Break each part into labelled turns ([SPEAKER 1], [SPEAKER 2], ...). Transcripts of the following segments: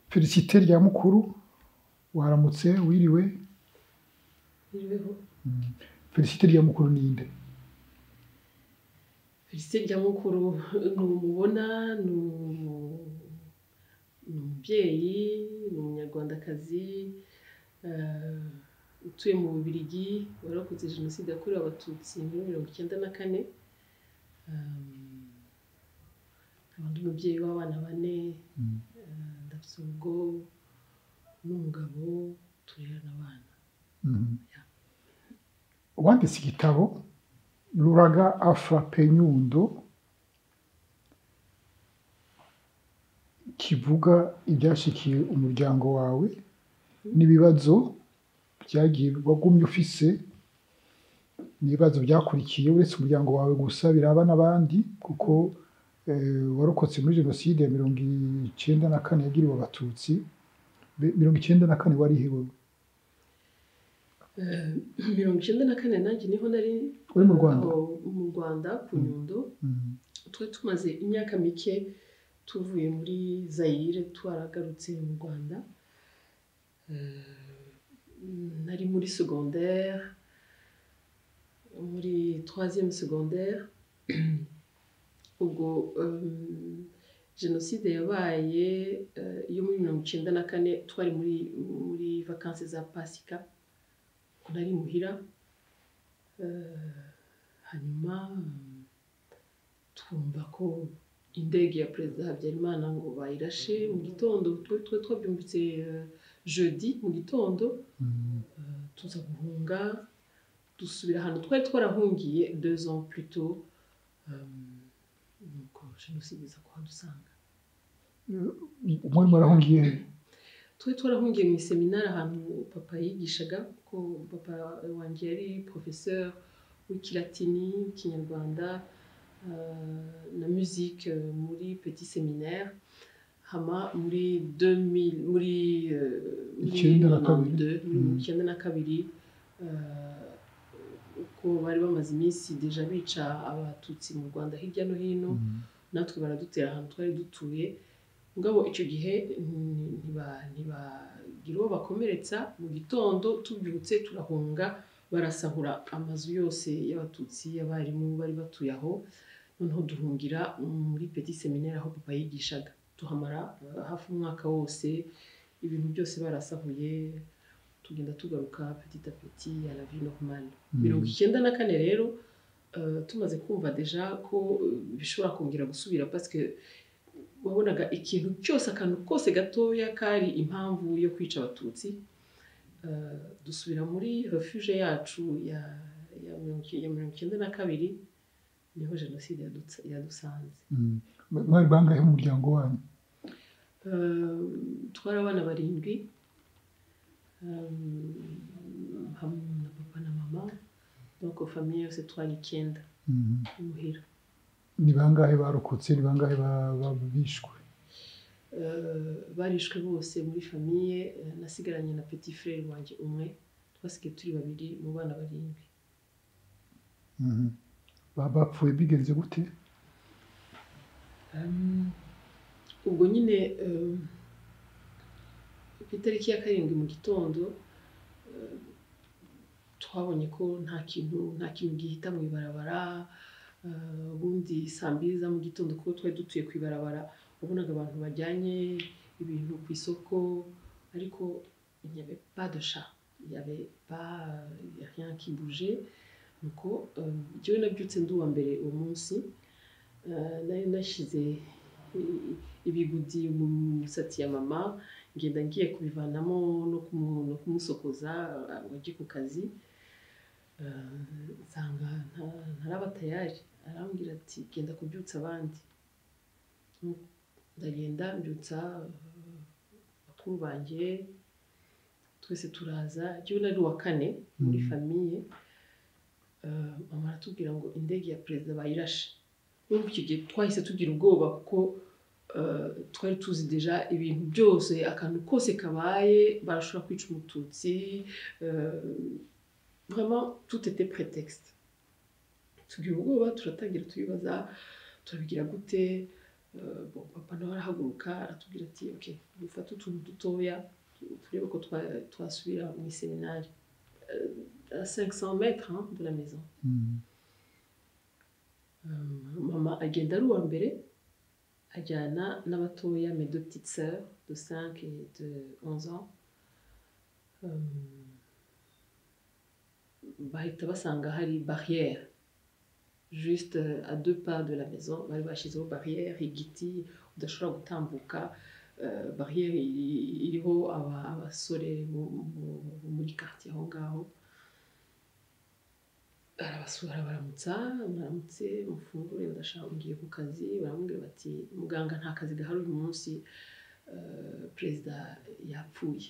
[SPEAKER 1] Félicité Lyamukuru, waramutse, wiriwe?
[SPEAKER 2] Wiriweho.
[SPEAKER 1] Félicité Lyamukuru ni nde?
[SPEAKER 2] Félicité Lyamukuru ni umubona, ni umubyeyi, ni umunyarwandakazi utuye mu Bubiligi, warokotse Jenoside yakorewe Abatutsi muri 94. Nkaba ndi umubyeyi w'abana bane, ndafite urugo n'umugabo, turerana abana.
[SPEAKER 1] Wanditse igitabo L'ouragan a frappé Nyundo, kivuga ibyashikiye umuryango wawe n'ibibazo byagiye wagumye ufise, n'ibibazo byakurikiye uretse umuryango wawe gusa, biraba n'abandi, kuko warokotse muri Jenoside ya 94 yagiriwe Abatutsi. 94 wari he wewe?
[SPEAKER 2] 94 nanjye niho nari.
[SPEAKER 1] Uri mu Rwanda?
[SPEAKER 2] Mu Rwanda, ku Nyundo. Twari tumaze imyaka mike tuvuye muri Zayire, twaragarutse mu Rwanda. Nari muri secondaire, muri troisième secondaire. Ubwo Jenoside yabaye yo muri 94, twari muri vacances za Pasika, nari muhira. Hanyuma twumva ko indege ya Perezida Habyarimana ngo bayirashe mu gitondo. Twe twabyumvise jeudi mu gitondo, tuza guhunga, dusubira ahantu twari twarahungiye 2 ans plus tôt. Nuko Jenoside iza kuhadusanga.
[SPEAKER 1] Mwari mwarahungiye he?
[SPEAKER 2] Twari twarahungiye mu iseminari, ahantu papa yigishaga, kuko papa wanjye yari professeur w'ikilatini, Ikinyarwanda na musique muri petit séminaire. Hama muri 2000, muri
[SPEAKER 1] 92.
[SPEAKER 2] 92, muri 92, uko bari bamaze iminsi déjà bica Abatutsi mu Rwanda hirya no hino, natwe baradutera ahantu twari dutuye. Mugabo icyo gihe ntibagira uwo bakomeretsa. Mu gitondo tubyutse turahunga, barasahura amazu yose y'Abatutsi, y'abarimu bari batuye aho. Noneho duhungira muri petit séminaire aho papa yigishaga, tuhamara hafi umwaka wose, ibintu byose barasahuye, tugenda tugaruka petit à petit à la vie normale. 94 rero, tumaze kumva déjà ko bishobora kongera gusubira, parce que wabonaga ikintu cyose, akantu kose gatoya kari impamvu yo kwica Abatutsi, dusubira muri refuge yacu ya 92, niho Jenoside yadusanze.
[SPEAKER 1] Mwari bangahe mu muryango wanyu?
[SPEAKER 2] Twari abana barindwi, hamwe na papa na mama, donc famille yose twari icyenda imuhira.
[SPEAKER 1] Ni bangahe barokotse? Ni bangahe bishwe?
[SPEAKER 2] Barishwe bose muri famille. Nasigaranye na petit frère wanjye umwe, twasigaye turi babiri mu bana barindwi.
[SPEAKER 1] Bapfuye bigenze gute?
[SPEAKER 2] Ubwo nyine ku itariki ya 7 mu gitondo, twabonye ko nta kintu gihita mu ibarabara. Ubundi saa 2 za mu gitondo, kuko twari dutuye ku ibarabara, wabonaga abantu bajyanye ibintu ku isoko, ariko il n'y avait pas de chat, il y avait pas rien qui bougeait. Nuko jyewe nabyutse ndi uwa mbere uwo munsi. Nari nashyize ibigudi mu musatsi ya mama, ngenda ngiye kubivanamo no kumusokoza ngo ajye ku kazi. Nsanga ntaraba tayari. Arambwira ati: "Genda kubyutsa abandi." Ndagenda mbyutsa bakuru banjye, twese turaza. Njyewe nari uwa kane muri famille. Mama aratubwira ngo indege ya perezida bayirashe. Urumva icyo gihe twahise tugira ubwoba, kuko twari tuzi déjà ibintu byose, akantu kose kabaye barashobora kwica Umututsi. Vraiment, tout était prétexte. Tugira ubwoba, turatangira tubibaza turabigira gute. Bon, papa nawe arahaguruka, aratubwira ati: "Ok, dufate utuntu dutoya, turebe ko twasubira mu iseminari à 500 mètres, hein, de la maison." Mama agenda ari uwa mbere, ajyana n'abatoya, mes deux petites sœurs de 5 et de 11 ans. Bahita basanga hari barrière juste à deux pas de la maison. Bari bashyizeho barrière, igiti udashobora gutambuka. Barrière iriho abasore bo muri quartier aho ngaho. Arabasura, arabaramutsa: "Mwaramutse, mufungure, ndashaka ngiye ku kazi." Baramubwira bati: "Muganga, nta kazi gahari uyu munsi, perezida yapfuye."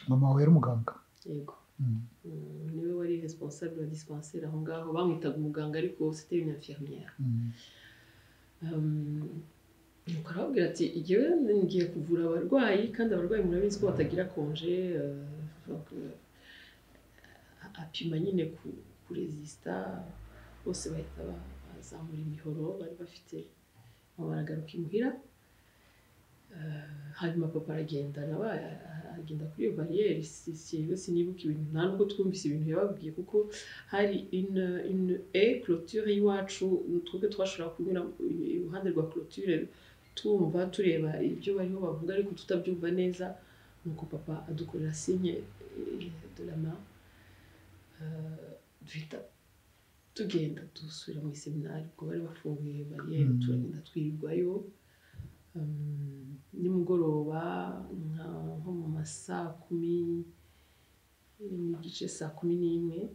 [SPEAKER 1] Mama wawe yari umuganga?
[SPEAKER 2] Yego. Niwe wari responsable wa dispensaire aho ngaho. Bamwitaga umuganga, ariko c'était une infirmière. Nuko arababwira ati: "Igihe ngiye kuvura abarwayi, kandi abarwayi murabizi ko batagira congé." Donc, apima nyine kuresista, bose bahita bazamura imihoro bari bafite. Mama aragaruka imuhira. Hanyuma papa aragenda nawe, agenda kuri iyo bariyeri. Sinibuka ibintu, nta nubwo twumvise ibintu yababwiye, kuko hari une haie, clôture y'iwacu. Twebwe twashobora kunyura iruhande rwa clôture, twumva, tureba ibyo bariho bavuga, ariko tutabyumva neza. Nuko papa adukorera signe de la main. Duhita tugenda dusubira mu iseminari. Ubwo bari bafunguye bariyeri. Turagenda twirirwayo. Nimugoroba, nko mu ma saa 10:30, saa 11,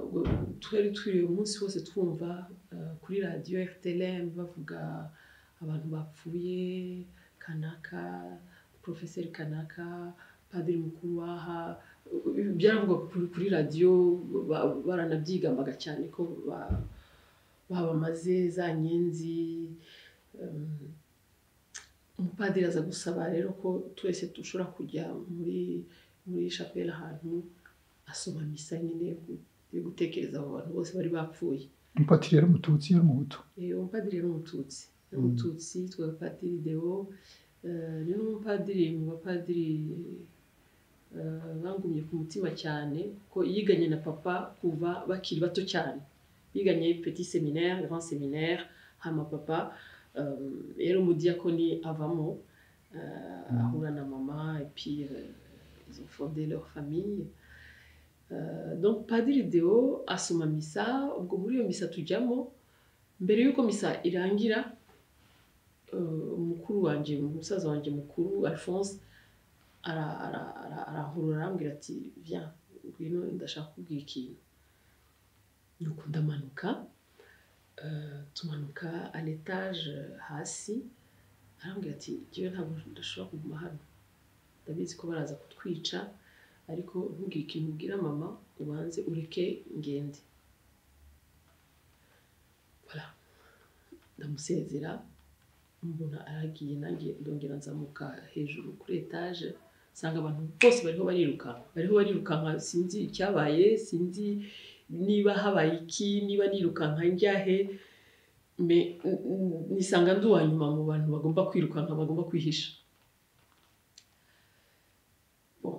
[SPEAKER 2] ubwo twari twiriwe umunsi wose twumva kuri radiyo RTLM bavuga abantu bapfuye, kanaka, porofeseri kanaka, padiri mukuru waha. Byaravugwa kuri radiyo, baranabyigambaga cyane ko babamaze za nyenzi. Umupadiri aza gusaba rero ko twese dushobora kujya muri chapelle, ahantu asoma misa nyine yo gutekereza abo bantu bose bari bapfuye.
[SPEAKER 1] Umupatiri yari Umututsi, yari Umuhutu?
[SPEAKER 2] Umupadiri yari Umututsi, yari Umututsi, yitwaga Padiri Deo. Ni n'umupadiri mu bapadiri bangumye ku mutima cyane, kuko yiganye na papa kuva bakiri bato cyane. Biganye petit séminaire, grand séminaire. Hama papa yari umudiyakoni, avamo, ahura na mama, et puis ils ont fondé leur famille. Donc Padiri Deo asoma misa. Ubwo muri iyo misa tujyamo. Mbere y'uko misa irangira, umukuru wanjye, umusaza wanjye mukuru Alphonse, arankurura, arambwira ati: "Viens, ngwino, ndashaka kukubwira ikintu." Nuko ndamanuka, tumanuka à l'étage hasi. Arambwira ati: "Njyewe ntabwo ndashobora kuguma hano, ndabizi ko baraza kutwica, ariko ntugire ikintu ubwira mama, ubanze ureke ngende." Voilà. Ndamusezera, mbona aragiye, nanjye ndongera nzamuka hejuru kuri étage, nsanga abantu bose bariho barirukanka, bariho barirukanka. Sinzi icyabaye, sinzi niba habaye iki, niba nirukanka njyahe. Mais nisanga ndi uwa nyuma mu bantu bagomba kwirukanka, bagomba kwihisha. Bon,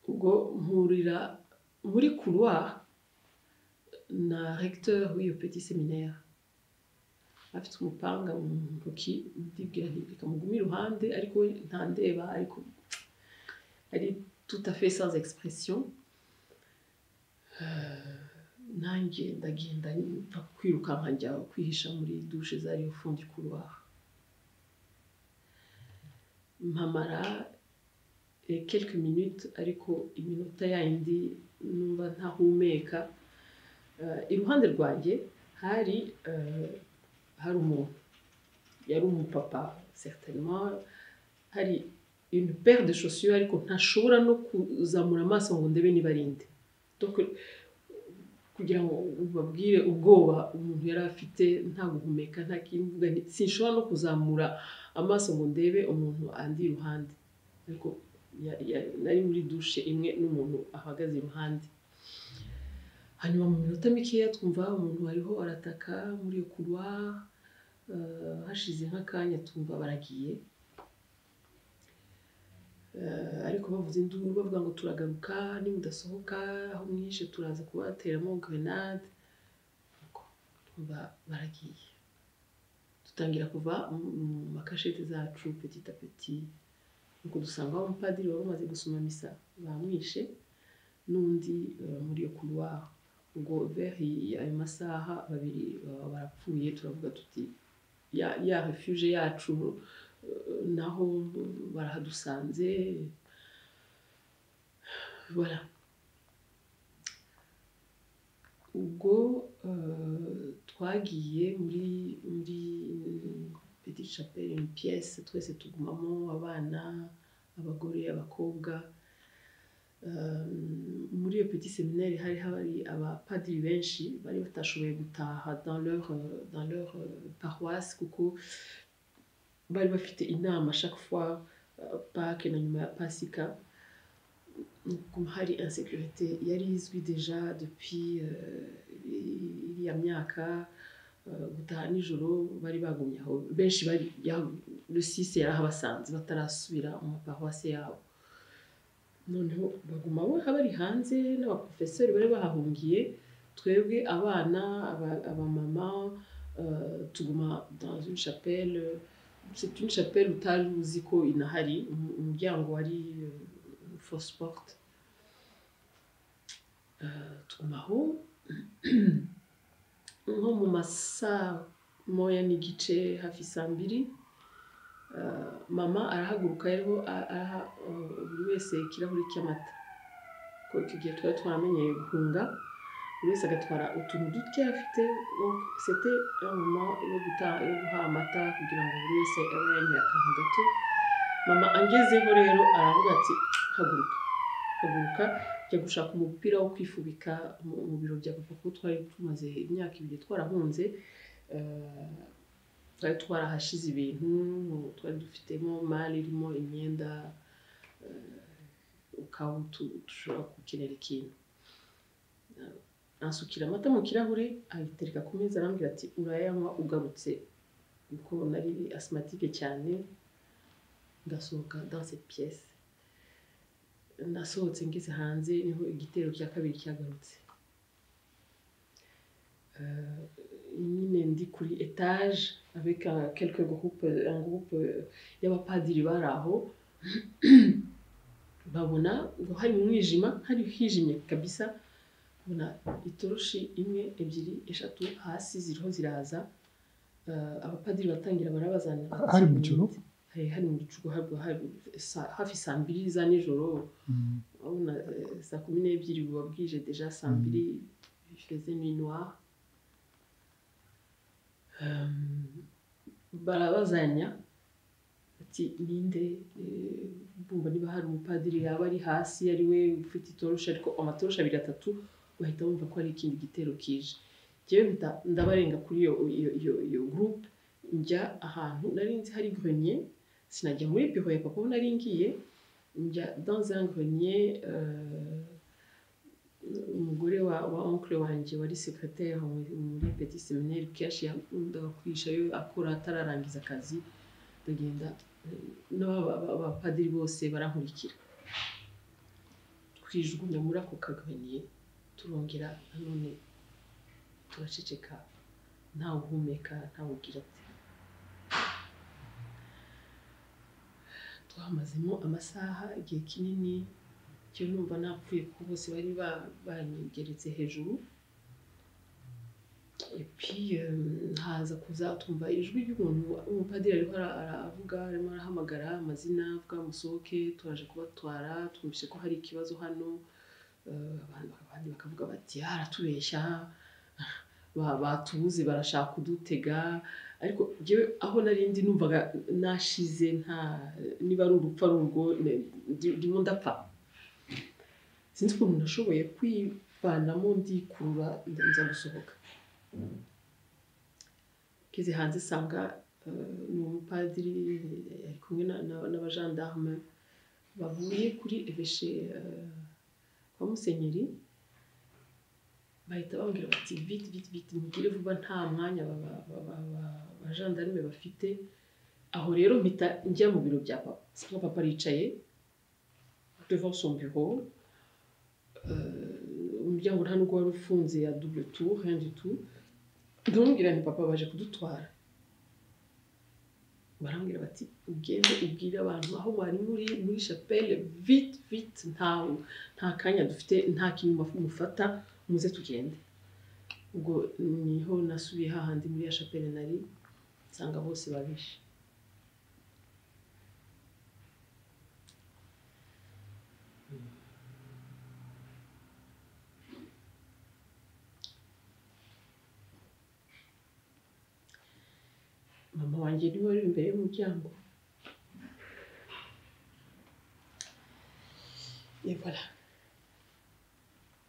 [SPEAKER 2] ubwo mpurira muri couloir na recteur w'iyo petit séminaire, afite umupanga mu ntoki. Ndibwira nti: "Reka mugume iruhande." Ariko we ntandeba, ariko ari tout à fait sans expression. Nanjye ndagenda mpfa kwirukanka, njya kwihisha muri douche zari au fond du couloir. Mpamara quelques minutes, ariko iminota yindi numva ntahumeka. Iruhande rwanjye hari umuntu, yari umupapa certainement, hari une paire de chaussures, ariko ntashobora no kuzamura amaso ngo ndebe niba ari nde. Donc kugira ngo ubabwire ubwoba umuntu yari afite, nta guhumeka, nta kimvuga, sinshobora no kuzamura amaso ngo ndebe umuntu andi iruhande, ariko nari muri douche imwe n'umuntu ahagaze iruhande. Hanyuma mu minota mikeya twumva umuntu ariho arataka muri iyo couloir. Hashize nk'akanya twumva baragiye, ariko bavuze induru, bavuga ngo turagaruka, nimudasohoka aho mwishe turaza kubateramo grenade. Nuko twumva baragiye, dutangira kuva mu ma cachettes zacu petit à petit. Nuko dusanga wa mupadiri wari umaze gusoma misa bamwishe, n'undi muri iyo couloir. Ubwo vers ayo masaha babiri baba barapfuye. Turavuga tuti ya refuge yacu naho barahadusanze. Voilà. Ubwo twagiye muri petite chapelle, une pièce, twese tugumamo, abana, abagore, abakobwa. Muri iyo petit séminaire hari abapadiri benshi bari batashoboye gutaha dans leur paroisse, kuko bari bafite inama chaque fois Pâques na nyuma ya Pasika. Comme hari insécurité yari izwi déjà depuis iriya myaka, gutaha nijoro bari bagumye aho benshi bari le 6 yarahabasanze batarasubira mu maparuwasi yabo. Noneho baguma bo bari hanze n'abaprofeseri bari bahahungiye. Twebwe abana, abamama, tuguma dans une chapelle. C'est une chapelle utari uzi ko inahari, umuryango wari fausse porte. Tuguma aho nko mu masaa 1:30, hafi saa 2, mama arahaguruka, yariho araha buri wese ikirahuri cy'amata, kuko icyo gihe twari twaramenyereye guhunga, buri wese agatwara utuntu duke afite. Donc c'était un moment yo guha amata kugira ngo buri wese abe yanyoye akantu gato. Mama angezeho rero aravuga ati: "Haguruka, haguruka, jya gushaka umupira wo kwifubika mu biro bya papa," kuko twari tumaze imyaka 2 twarahunze, twari twarahashize ibintu, twari dufitemo malle irimo imyenda, ukaba dushobora gukenera ikintu. Ansukira amata mu kirahure, ayitereka ku meza, arambwira ati: "Urayanywa ugarutse," kuko nari asthmatique cyane. Ndasohoka dans cette pièce. Nasohotse ngeze hanze niho igitero cya kabiri cyagarutse. Nyine ndi kuri étage avec quelques groupes, un groupe y'abapadiri bari aho, babona ngo hari mu mwijima, hari hijimye kabisa, babona itoroshi imwe, ebyiri, eshatu hasi ziriho ziraza. Abapadiri batangira barabazana.
[SPEAKER 1] Hari mu gicuku?
[SPEAKER 2] Hari mu gicuku, hafi saa 2 za nijoro. Urabona saa 12 buba bwije déjà, saa 2, il faisait nuit noire. Barabazanya ati: "Ninde?" Bumva niba hari umupadiri yaba ari hasi ari we ufite itoroshi, ariko amatoroshi abiri, atatu, bahita bumva ko hari ikindi gitero kije. Njyewe mpita ndabarenga kuri iyo groupe, njya ahantu nari nzi hari grenier. Sinajya muri bureau ya papa aho nari ngiye, njya dans un grenier. Umugore wa oncle wanjye wari secrétaire muri petit séminaire, kenshi yakundaga kwihishayo akora atararangiza akazi. Ndagenda, n'abapadiri bose barankurikira, twijugunya muri ako ka grenier, turongera nanone turaceceka, ntawe uhumeka, ntawe ugira ati. Twamazemo amasaha, igihe kinini cyo numva napfuye, kuko bose bari banyigeretse hejuru. Et puis haza kuza twumva ijwi ry'umuntu, umupadiri ariho aravuga, arimo arahamagara amazina, avuga musohoke turaje kubatwara, twumvise ko hari ikibazo hano. Abandi bakavuga bati aratubeshya, batubuze barashaka kudutega. Ariko njyewe aho nari ndi numvaga nashize, nta niba ari urupfu ari urwo, ndimo ndapfa. Sinzi ukuntu nashoboye kwivanamo ndikurura nza gusohoka. Ngeze hanze nsanga ni umupadiri ari kumwe n'abajandarume bavuye kuri évêché kwa musenyeri. Bahita bambwira bati vite vite vite, mugire vuba, nta mwanya abajandarume bafite. Aho rero mpita njya mu biro bya papa. Siko papa aricaye devant son bureau, umuryango nta nubwo wari ufunze ya double tour, rien du tout. Ndamubwira nti papa baje kudutwara. Barambwira bati ugende ubwire abantu aho mwari muri muri chapelle, vite vite, nta kanya dufite, nta kintu mufata, muze tugende. Ubwo niho nasubiye hahandi muri ya chapelle nari, nsanga bose babishe. Mama wanjye niwe wari imbere y'umuryango. Et voilà.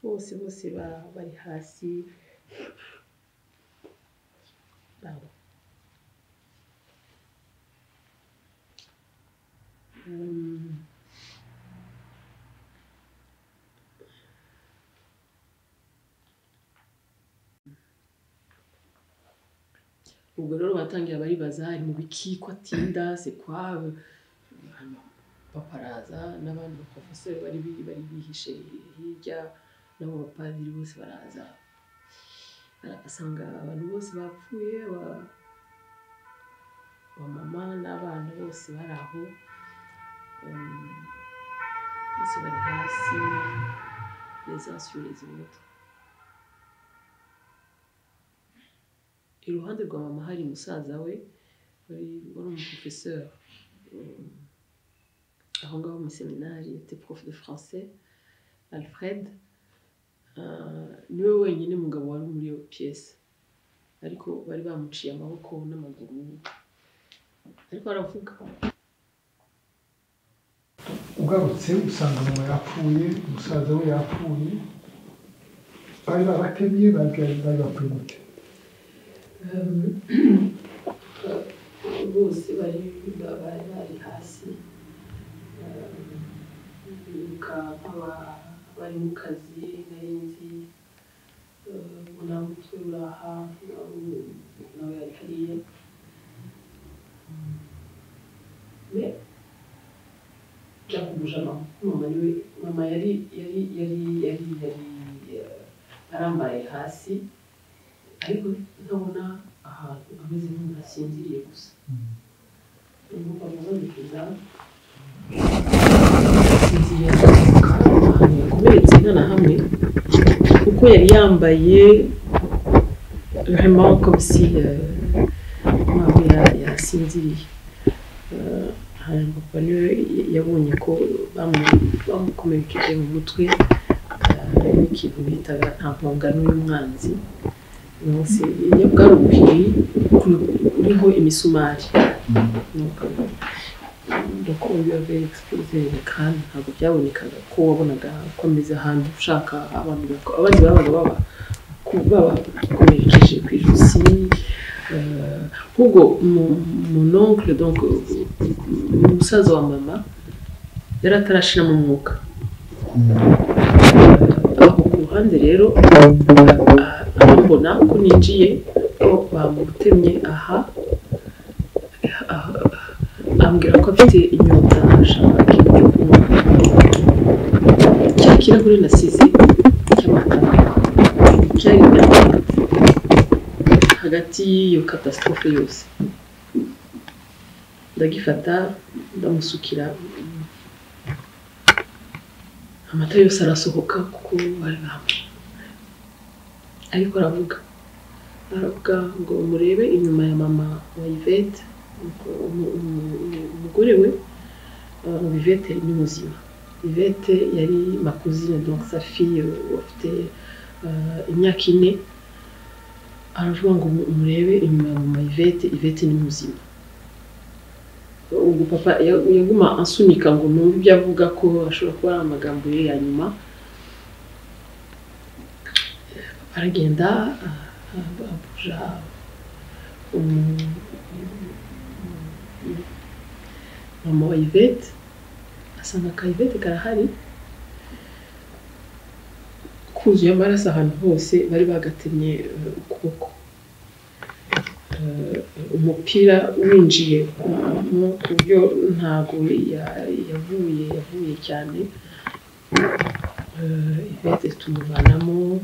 [SPEAKER 2] Bose bose bari hasi. Pardon. Ubwo rero batangira baribaza ari mu biki, ko atinda, c'est quoi. Papa araza n'abandi baprofeseri bari bihishe hirya, n'abo bapadiri bose baraza, asanga abantu bose bapfuye, abamama n'abana bose bari aho, bose bari hasi les uns sur les autres. Iruhande rwa mama hari musaza we wari umuprofesseur aho ngaho mu seminari, était prof de français, Alfred. Niwe wenyine mugabo wari muri iyo pièce, ariko bari bamuciye amaboko n'amaguru, ariko aravuga.
[SPEAKER 1] Ugarutse usanga mama yapfuye, umusaza we yapfuye, bari babatemye, bari bapfuye gute?
[SPEAKER 2] Bose bari hasi, biruka bari mu kazi nari nzi, ubona umutwe uraha nawe yari hariya. Mais byakuguje mama, mama niwe, mama yari yari yari yari yari arambaye hasi, ariko ntabona ahantu ameze nk'umuntu asinziriye gusa. Numva mubonekeza asinziriye ahantu yakomeretse nta na hamwe, kuko yari yambaye vraiment comme si nkaho yasinziriye. Hanyuma papa niwe yabonye ko bamukomerekeje mu mutwe n'ikintu bitaga nta mpongano y'umwanzi. Bwari ubuhiri uriho imisumari. Donc on lui avait explosé le crâne, ntabwo byabonekaga ko wabonaga ko ameze ahantu ushaka abantu abandi babaga babakomerekeje ku ijosi. Ahubwo mon oncle, donc umusaza wa mama, yari atarashiramo umwuka. Aho ku ruhande rero arambona ko ninjiye, ko bamutemye aha, ambwira ko afite inyota, ashaka ikintu cyo kunywa. Cya kirahure nasize cy'amata cyari hagati y'iyo catastrophe yose, ndagifata ndamusukira amata yose arasohoka, kuko bari bamu. Ariko aravuga, Aravuga ngo murebe inyuma ya mama wa Yvette, umugore we, ngo Yvette ni muzima. Yvette yari ma cousine, donc sa fille afite imyaka 4. Aravuga ngo murebe inyuma ya mama Yvette, Yvette ni muzima. Ubwo papa yaguma ansunika ngo numve ibyo avuga, ko ashobora kuba ari amagambo ye ya nyuma. Papa aragenda abuja mama wa Yvette, asanga ka Yvette karahari kuzuye amaraso ahantu hose, bari bagatemye ukuboko, umupira winjiye mu buryo ntago yavuye cyane. Yvette tumuvanamo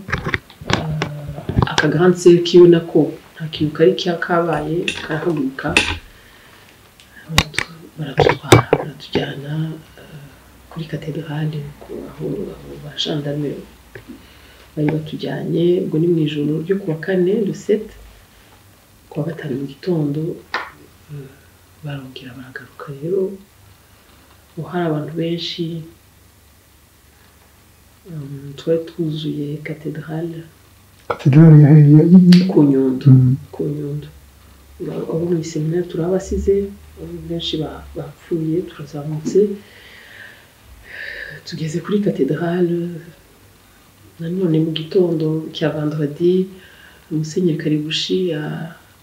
[SPEAKER 2] akagahanse kiwe, nako nta kintu kari kabaye, karahaguruka. Baratutwara baratujyana kuri katedrale aho ba gendarme bari batujyanye. Ubwo ni mu ijoro ryo kuwa kane, le 7, kuwa gatanu mu gitondo barongera baragaruka. Rero hari abantu benshi, twari twuzuye katedrale.
[SPEAKER 1] Katedrale
[SPEAKER 2] ku Nyundo, ku Nyundo. Abo mu iseminari turabasize, benshi bapfuye. Turazamutse tugeze kuri katedrale nanone mu gitondo cya vendredi, Musenyeri Karibushi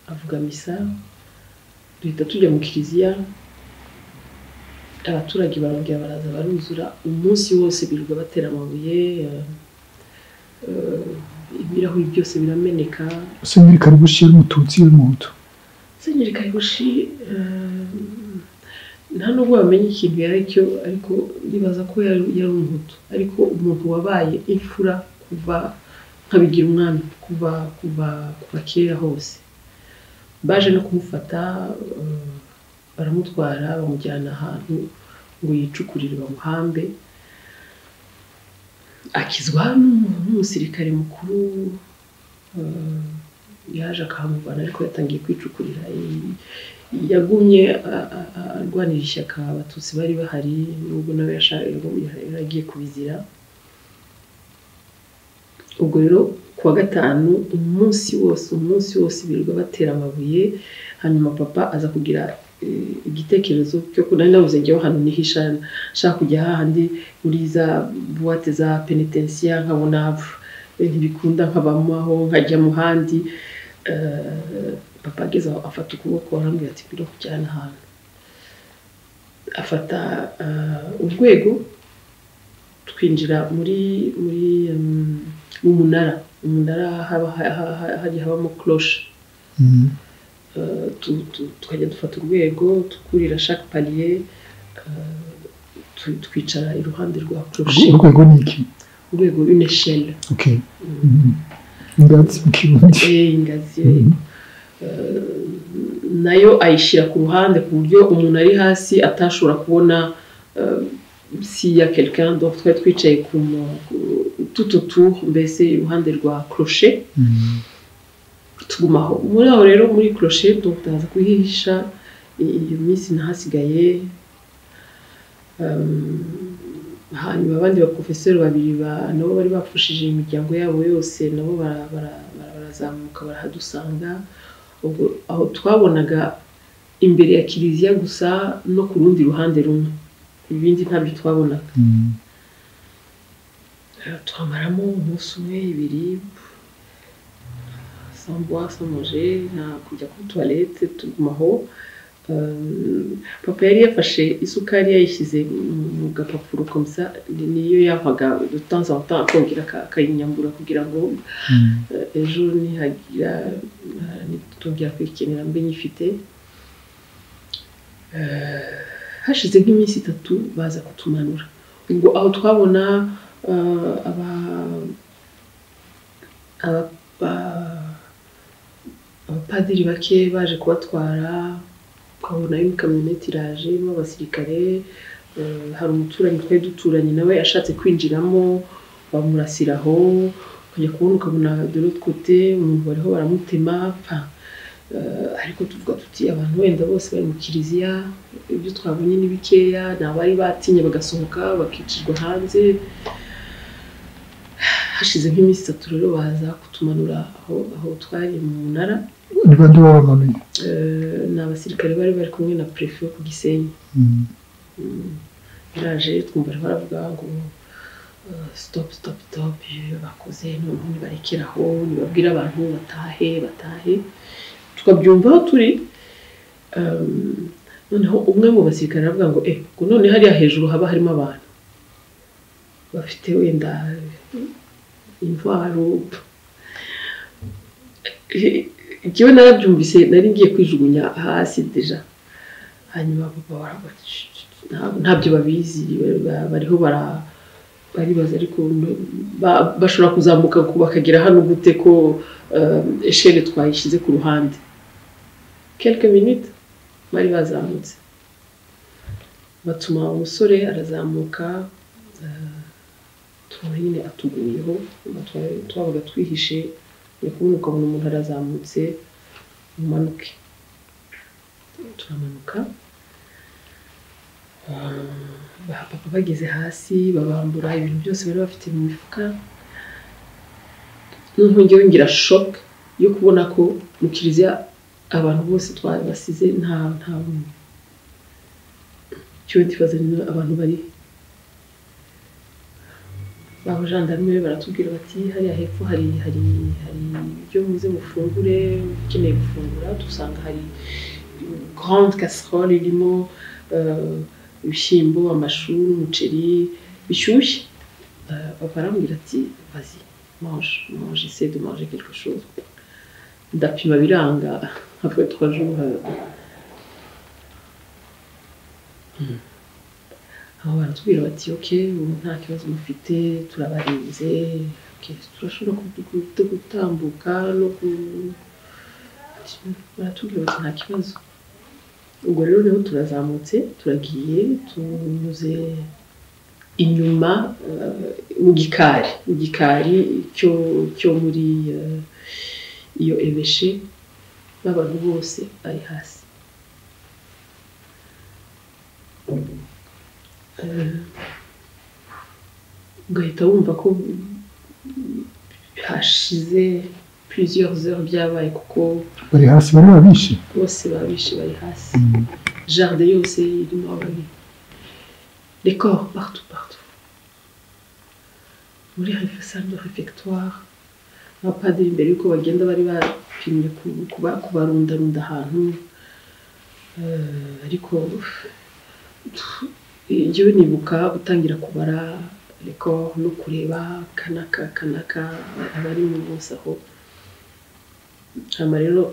[SPEAKER 2] avuga misa, duhita tujya mu kiliziya. Abaturage barongera baraza baruzura, umunsi wose birirwa batera amabuye, ibirahuri byose birameneka.
[SPEAKER 1] Musenyeri Karibushi yari Umututsi, yari Umuhutu?
[SPEAKER 2] Musenyeri Karibushi nta nubwo bamenya ikintu yari cyo, ariko ndibaza ko yari Umuhutu, ariko umuntu wabaye imfura kuva nkabigira umwami, kuva kuva kuva kera hose. Baje no kumufata, baramutwara bamujyana ahantu ngo yicukurire bamuhambe, akizwa n'umusirikare mukuru yaje akahamuvana, ariko yatangiye kwicukurira. Yagumye arwanira ishyaka Abatutsi bari bahari, nubwo nawe yaragiye kubizira. Ubwo rero kuwa gatanu umunsi wose birirwa batera amabuye. Hanyuma papa aza kugira igitekerezo cyo nari nabuze njyewe ahantu nihisha, nshaka kujya hahandi muri za boîte za penitensiya, nkabona ntibikunda, nkabamaho nkajya mu handi. Papa ageze aho afata ukuboko arambwira ati ngwino kujyana ahantu. Afata urwego twinjira muri mu munara hajya habamo cloche. Tukajya dufata urwego tukurira chaque palier, twicara iruhande rwa cloche.
[SPEAKER 1] Urwego ni iki?
[SPEAKER 2] Urwego, une échelle.
[SPEAKER 1] Okay. Ingazi mu Kirundi.
[SPEAKER 2] Ingazi nayo ayishyira ku ruhande ku buryo umuntu ari hasi atashobora kubona s'il y a quelqu'un. Donc twari twicaye ku tout autour, mbese iruhande rwa clocher, tugumaho muri aho. Rero muri clocher, donc ndaza kuhihisha iyo minsi nahasigaye. Hanyuma abandi baprofeseri babiri nabo bari bapfushije imiryango yabo yose, nabo barazamuka barahadusanga. Ubwo aho twabonaga imbere ya kiliziya gusa no ku rundi ruhande rumwe, ibindi ntabyo twabonaga. Twamaramo umunsi umwe, ibiri, sans boire, sans manger, nta kujya kuri toilette, tugumaho. Papa yari yafashe isukari yayishyize mu gapapuro comme ça, niyo yavaga de temps en temps akongera akayinyambura kugira ngo ejo nihagira nitongera kuyikenera mbe nyifite. Hashize nk'iminsi 3 baza kutumanura. Ubwo aho twabona abapadiri bake baje kubatwara, ukabona ikamyoneti iraje irimo abasirikare. Hari umuturanyi twari duturanye nawe ashatse kwinjiramo bamurasiraho, Ukajya kubona ukabona de l'autre côté umuntu bariho baramutema. Enfin, ariko tuvuga tuti abantu wenda bose bari mu kiliziya, ibyo twabonye ni bikeya, ni abari batinye bagasohoka bakicirwa hanze. Hashize nk'iminsi 3 rero baza kutumanura aho twari mu munara.
[SPEAKER 1] Ni bande babamanuye?
[SPEAKER 2] Ni abasirikare bari bari kumwe na préfet wo ku Gisenyi. Yaraje, twumva ariho aravuga ngo "Stop, stop, stop, bakoze noneho nibarekeraho, nibabwire abantu batahe, batahe." Tukabyumva aho turi. Noneho umwe mu basirikare aravuga ngo ngo none hariya hejuru haba harimo abantu bafite wenda intwaro. Njyewe narabyumvise, nari ngiye kwijugunya hasi déjà. Hanyuma papa baravuga ati, "Shh, shh, ntabyo babizi, bariho baribaza, ariko bashobora kuzamuka bakagera hano gute ko échelle twayishyize ku ruhande?" Quelques minutes bari bazamutse, batuma umusore arazamuka, tubona nyine atuguyeho. Twabaga twihishe, ni kubona ukabona umuntu arazamutse, umanuke. Turamanuka. Ba papa bageze hasi babambura ibintu byose bari bafite mu mifuka. Noneho njyewe ngira choc yo kubona ko mu kiliziya abantu bose twabasize, nta cyo ndibaza ni abantu bari. Abajandarume baratubwira bati hariya hepfo hari ibyo, muze mufungure, ukeneye gufungura. Dusanga hari grande casserole irimo ibishyimbo, amashu n'umuceri bishyushye. Papa arambwira ati "Vas-y, mange, mange, essaie de manger quelque chose." Ndapima biranga. Après 3 jours, aho baratubwira bati "Ok, ubu nta kibazo mufite, turabarinze. Ok, turashobora gutambuka no ku." Baratubwira bati nta kibazo. Ubwo rero niho turazamutse, turagiye, tunyuze inyuma mu gikari cyo muri iyo évêché, n'abantu bose bari hasi. Ugahita wumva ko hashize plusieurs heures byabaye, kuko
[SPEAKER 1] Bari hasi, bari babishe?
[SPEAKER 2] Bose babishe, bari hasi. Jardin yose irimo ababi, les corps partout, partout, muri salle de réfectoire. Abapadiri mbere yuko bagenda bari bapimye kubarundarunda ahantu. Ariko njyewe nibuka gutangira kubara les corps no kureba kanaka kanaka, abarimo bose aho. Hanyuma rero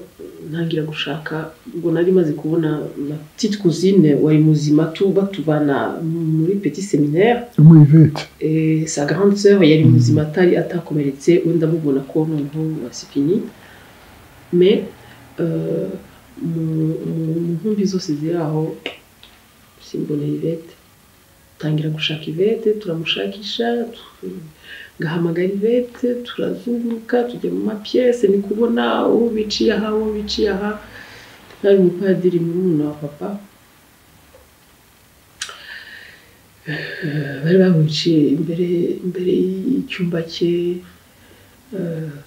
[SPEAKER 2] ntangira gushaka. Ubwo nari maze kubona ma petite cousine wari muzima, tu batuvana muri petit séminaire.
[SPEAKER 1] Muri Yvette?
[SPEAKER 2] Et sa grande sœur yari muzima, atari atakomeretse. We ndamubona ko noneho c'est fini. Mais mu nkumbi zose ziri aho simbona Yvette. Tangira gushaka Yvette, turamushakisha, ngahamagara Yvette, turazunguruka, tujya mu ma pièces, ni kubona uwo biciye aha, uwo biciye aha. Hari umupadiri murumuna wa papa, bari bamwiciye imbere y'icyumba cye.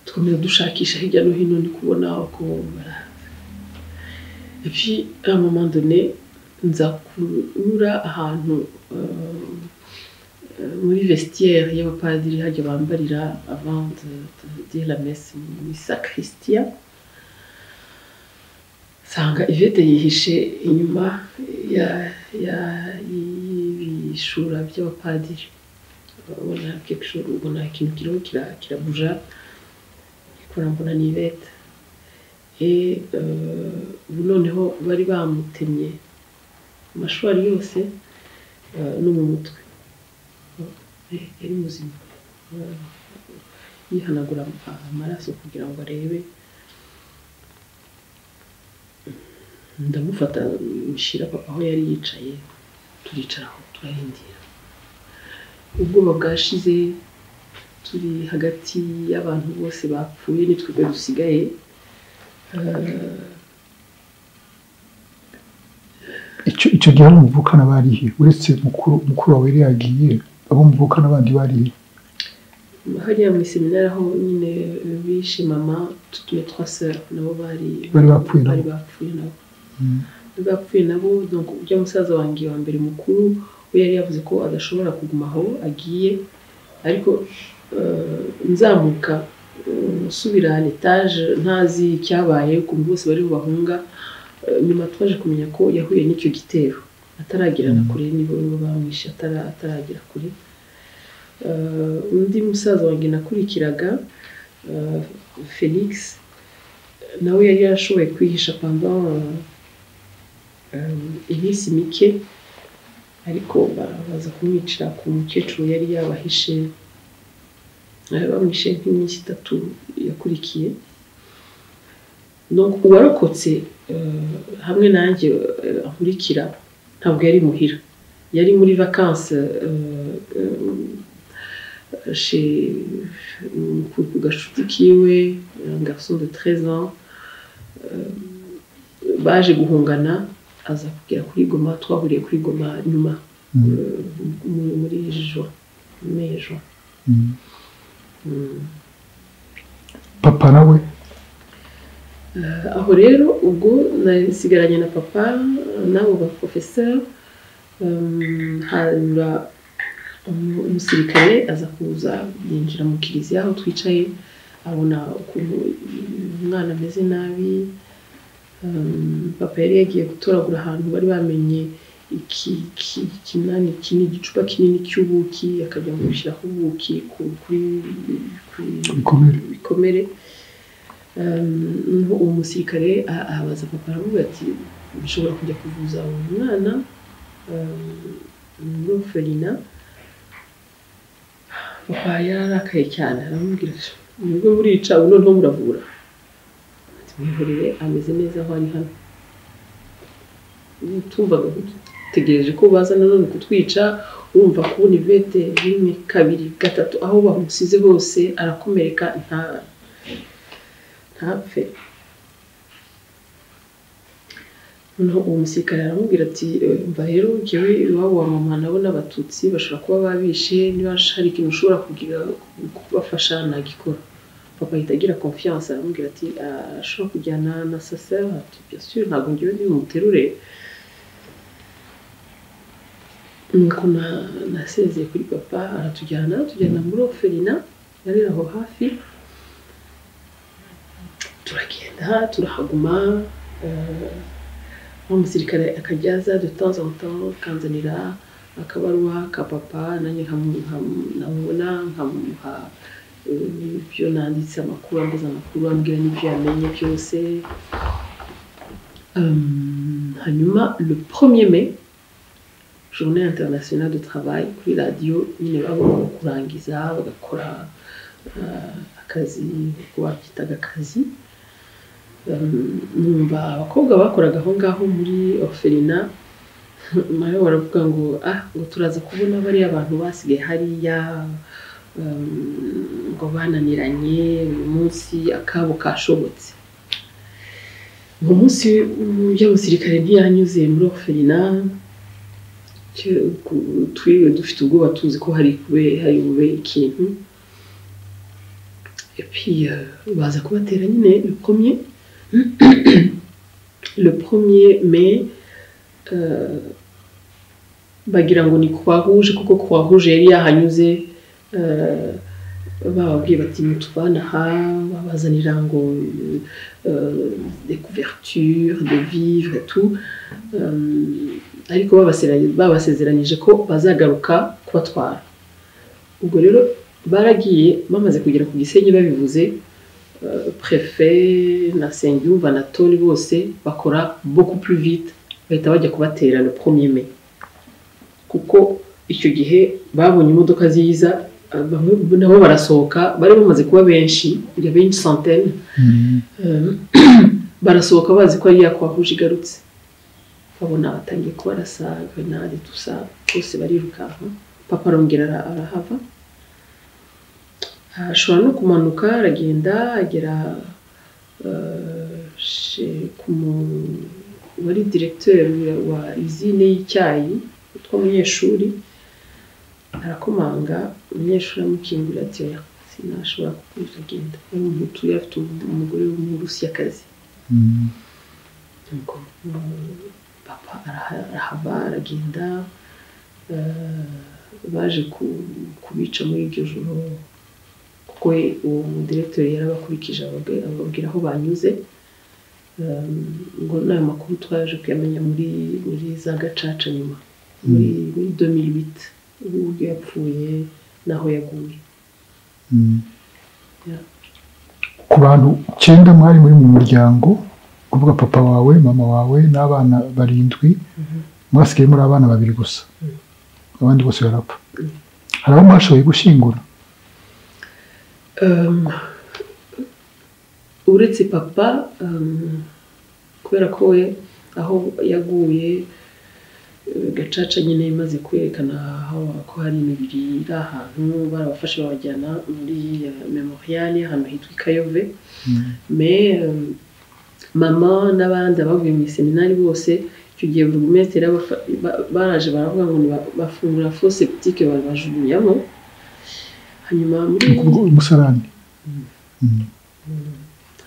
[SPEAKER 2] Tukomeza dushakisha hirya no hino, ni kubona uko baraza. Et puis à un moment donné nza kunyura ahantu muri vestiaire y'abapadiri, hajya bambarira avant de dire la messe, muri sacristia, nsanga Yvette yihishe inyuma ya y'ibishura by'abapadiri. Ubona quelque chose, ubona ikintu kiriho kirabuja, ikora, mbona ni Yvette. Et ubu noneho bari bamutemye amashwari yose no mu mutwe. Yari muzima. Yihanagura amaraso kugira ngo arebe. Ndamufata, mushyira papa aho yari yicaye, turicara aho, turarindira. Ubwoba bwashize, Turi hagati y'abantu bose bapfuye, ni twebwe dusigaye.
[SPEAKER 1] Icyo gihe abo muvukana barihe? Uretse mukuru wawe yari yagiye, abo muvukana bandi barihe?
[SPEAKER 2] Hariya mu iseminari aho nyine bishe mama, toutes mes trois sœurs nabo bari
[SPEAKER 1] Bari bapfuye nabo?
[SPEAKER 2] Bari bapfuye nabo. Bari bapfuye nabo. Donc ujya musaza wanjye wa mbere mukuru we yari yavuze ko adashobora kuguma aho agiye, ariko nzamuka nsubira à l'étage ntazi icyabaye, ukuntu bose bari bahunga. Nyuma twaje kumenya ko yahuye n'icyo gitero ataragera na kure, nibo bamwishe ataragera kure. Undi musaza wanjye nakurikiraga, Felix, nawe yari yarashoboye kwihisha pendant iminsi mike, ariko baza kumwicira ku mukecuru yari yabahishe. Bamwishe nk'iminsi 3 yakurikiye. Donc uwarokotse hamwe nanjye ankurikira ntabwo yari muhira, yari muri vacances chez ku gashuti kiwe, un garçon de 13 ans, baje guhungana, aza kugera kuri Goma. Twahuriye kuri Goma nyuma, muri juin, mai, juin.
[SPEAKER 1] Papa nawe?
[SPEAKER 2] Aho rero ubwo nasigaranye na papa n'abo ba professeur. Hanyura umusirikare aza kuza yinjira mu kiliziya aho twicaye, abona ukuntu umwana ameze nabi. Papa yari yagiye gutoragura ahantu bari bamenye ikinani kinini, igicupa kinini cy'ubuki, akajya gushyiraho ubuki kuri
[SPEAKER 1] Ibikomere.
[SPEAKER 2] Bikomere. Noneho uwo musirikare abaza papa, aravuga ati: "Nshobora kujya kuvuza uwo mwana muri orphelinat?" Papa yararakaye cyane, aramubwira ati: "Nibwo murica, ubu noneho muravura?" Ati: "Mwihorere, ameze neza aho ari hano." Tumvaga dutegereje ko baza nanone kutwica. Urumva kubona ivete rimwe, kabiri, gatatu, aho bamusize hose arakomereka, ntapfe. Noneho uwo musirikare aramubwira ati: "Mva rero, njyewe iwabo wa mama nabo n'abatutsi, bashobora kuba babishe. Niba hari ikintu ushobora kugira kubafasha, nagikora." Papa ahita agira confiance, aramubwira ati: "Ashobora kujyana na sa sœur?" Ati: "Bien sûr, ntabwo njyewe ndi bumuterure." Nuko nasezeye kuri papa, aratujyana, tujyana muri orphelinat yari aho hafi. Turagenda turahaguma. Wa musirikare akajya aza de temps en temps akanzanira akabaruwa ka papa, nanjye namubona nkamuha ibyo nanditse, amakuru, ambaza amakuru, ambwira n'ibyo yamenye byose. Hanyuma le 1er mai, journée internationale de travail, kuri radiyo nyine bagomba kurangiza bagakora akazi, uko babyitaga akazi. Numva abakobwa bakoraga aho ngaho muri orphelinat nayo baravuga ngo: "Ah," ngo, "turaza kubona bariya bantu basigaye hariya, ngo bananiranye, uyu munsi akabo kashobotse." Uwo munsi ujya musirikare ntiyanyuze muri orphelinat. Twiriwe dufite ubwoba, tuzi ko hari bube ikintu. Et puis baza kubatera nyine le 1er mai. Bagira ngo ni Croix Rouge, kuko Croix Rouge yari yahanyuze, bababwiye bati: "Mutuvane aha." Babazanira ngo des couvertures, des vivres et tout, ariko babasezeranyije ko bazagaruka kubatwara. Ubwo rero baragiye, bamaze kugera ku Gisenyi babivuze, préfet na Nsengiyumva na Toni bose bakora beaucoup plus vite, bahita bajya kubatera le 1er mai, kuko icyo gihe babonye imodoka ziza, bamwe nabo barasohoka, bari bamaze kuba benshi, il y avait une centaine. Barasohoka bazi ko ari ya Croix Rouge igarutse, babona batangiye kubarasa grenade, tout ça, bose barirukanka. Papa arongera arahava. Ashobora no kumanuka, aragenda agera ku wari directeur wa usine y'icyayi witwa Munyeshuri. Arakomanga, umunyeshuri amukingurira ati: "Oya, sinashobora kukubuza, agenda." Yari Umuhutu, yari afite umugore w'Umurusiyakazi. Nuko papa arahava aragenda. Baje kubica muri iryo joro, kuko we uwo mudirecteur yarabakurikije, ababwira aho banyuze. Ngo n'ayo makuru twaje kuyamenya muri za gacaca nyuma, muri 2008, uburyo yapfuye n'aho yaguye. Yeah.
[SPEAKER 1] Ku bantu icyenda mwari muri mu muryango, kuvuga papa wawe, mama wawe n'abana barindwi, mwasigaye muri abana babiri gusa, abandi bose barapfa. Hari abo mwashoboye gushyingura?
[SPEAKER 2] Uretse papa, kubera ko we aho yaguye, gacaca nyine imaze kwerekana ko hari imibiri iri ahantu, barabafashe babajyana muri memorial ahantu hitwa i Kayove. Mais mama n'abandi abavuye mu iseminari bose, icyo gihe burugumesitiri baraje baravuga ngo bafungura fosse septique, babajugunyamo. Hanyuma muri
[SPEAKER 1] Ni ukuvuga umusarani.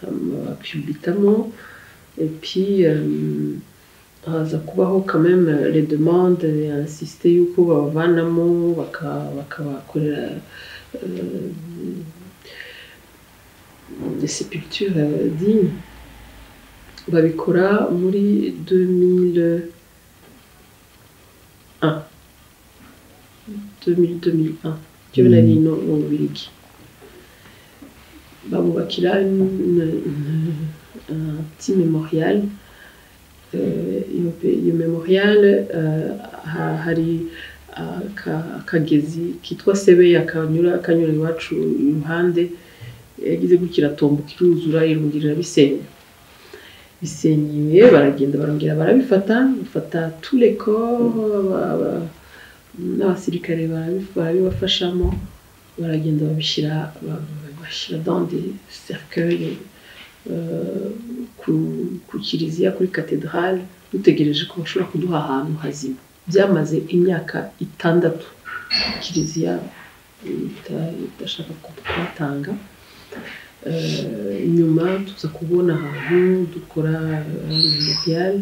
[SPEAKER 2] Bakubitamo, et puis haza kubaho quand même les demandes et insister yuko babavanamo, bakabakorera des sépultures dignes. Babikora muri 2001, 2000, 2001. Jewe nari ino mu Bubiligi. Babubakira un petit mémorial. Iyo mémorial, hari akagezi kitwa Sebeya kanyura iwacu iruhande. Yagize gutya iratomboka, iruzura, irongera irabisenya. Bisenyuye, baragenda barongera barabifata, bafata tous les corps, n'abasirikare barabibafashamo, baragenda babishyira bashyira dans des cercueils ku kiliziya, kuri cathédrale, dutegereje ko bashobora kuduha ahantu hazima. Byamaze imyaka 6 kiliziya idashaka kuhatanga. Nyuma tuza kubona ahantu dukora memorial.